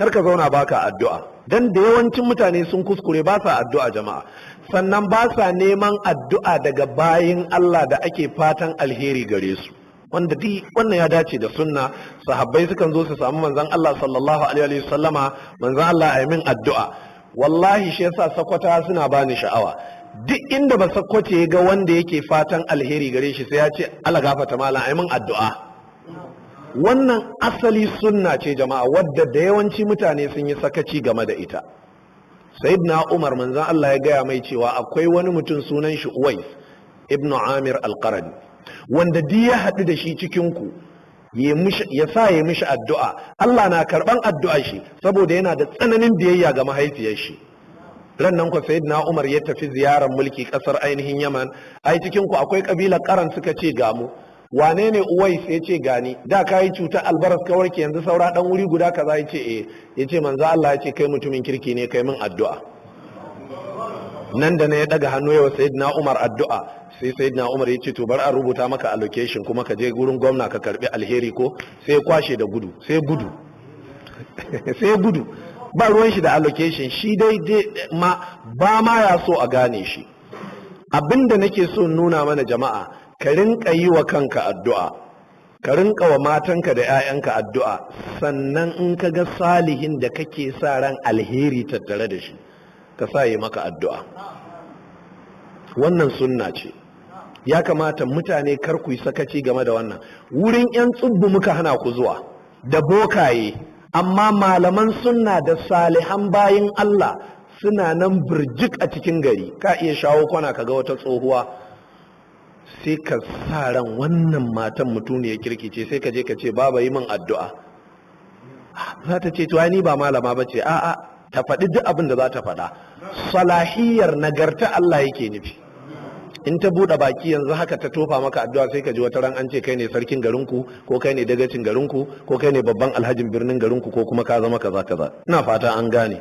Kar ka zauna baka addu'a, dan da yawancin mutane sun kuskure, ba sa addu'a jama'a. Sannan ba sa neman addu'a daga bayin Allah da ake fatan alheri gare su, wanda duk wannan ya dace da sunna. Sahabbai sukan zo su samu manzon Allah sallallahu alaihi wa sallama, "Manzon Allah, ayi min addu'a." Wallahi shi yasa Sakwata suna bani sha'awa. Duk inda ba Sakkwace ya ga wanda yake fatan alheri gare shi, sai ya ce, "Allah gafata malam, ayi min addu'a." Wannan asali sunna ce jama'a, wadda da yawanci mutane sun yi sakaci game da ita. Sayyidina Umar, manzon Allah ya gaya mai cewa akwai wani mutum sunan shi Uwais ibnu Amir al-Qarani, wanda duk ya haɗu da shi cikin ku ya sa ya mishi addu'a, Allah na karɓan addu'a shi, saboda yana da tsananin biyayya ga mahaifiyar shi. Ran nan ku Sayyidina Umar ya tafi ziyarar mulki kasar ainihin Yaman. "Ai cikin ku akwai kabilar Karan?" Suka ce, "Ga mu." "Wane ne Uwais?" Ya ce, "Gani." "Da ka yi cutar albaras ka warke, yanzu saura dan wuri guda kaza?" Ya ce, "Eh." Ya ce, "Manzo Allah ya ce kai mutumin kirki ne, kai min addu'a." Nan da na ya daga hannu yawa Sayyidina Umar addu'a. Sai Sayyidina Umar ya ce, "To, bar an rubuta maka allocation, kuma ka je gurin gwamna ka karbi alheri." Ko sai kwashe da gudu, sai gudu, sai gudu, ba ruwan shi da allocation. Shi dai ma ba ma ya so a gane shi. Abinda nake so nuna mana jama'a, ka rinka yi wa kanka addu'a, ka rinka wa matanka da 'ya'yanka addu'a. Sannan in ka ga salihin da kake sa ran alheri tattare da shi, ka sa yi maka addu'a. Wannan sunna ce. Ya kamata mutane kar ku yi sakaci game da wannan. Wurin 'yan tsubbu muka hana ku zuwa da bokaye, amma malaman sunna da salihan bayin Allah suna nan birjik a cikin gari. Ka iya shawo kwana ka ga wata tsohuwa, sai ka sa ran wannan matan mutuniyar kirki ce, sai ka je ka ce, "Baba, yi min addu'a." Za ta ce, "To ni ba malama ba ce." A'a, ta faɗi duk abin da za ta faɗa, salahiyar nagarta Allah yake nufi. In ta buɗe baki yanzu haka ta tofa maka addu'a, sai ka ji wata ran an ce kai ne sarkin garinku, ko kai ne dagacin garinku, ko kai ne babban alhajin birnin garinku, ko kuma ka zama kaza kaza. Ina fata an gane.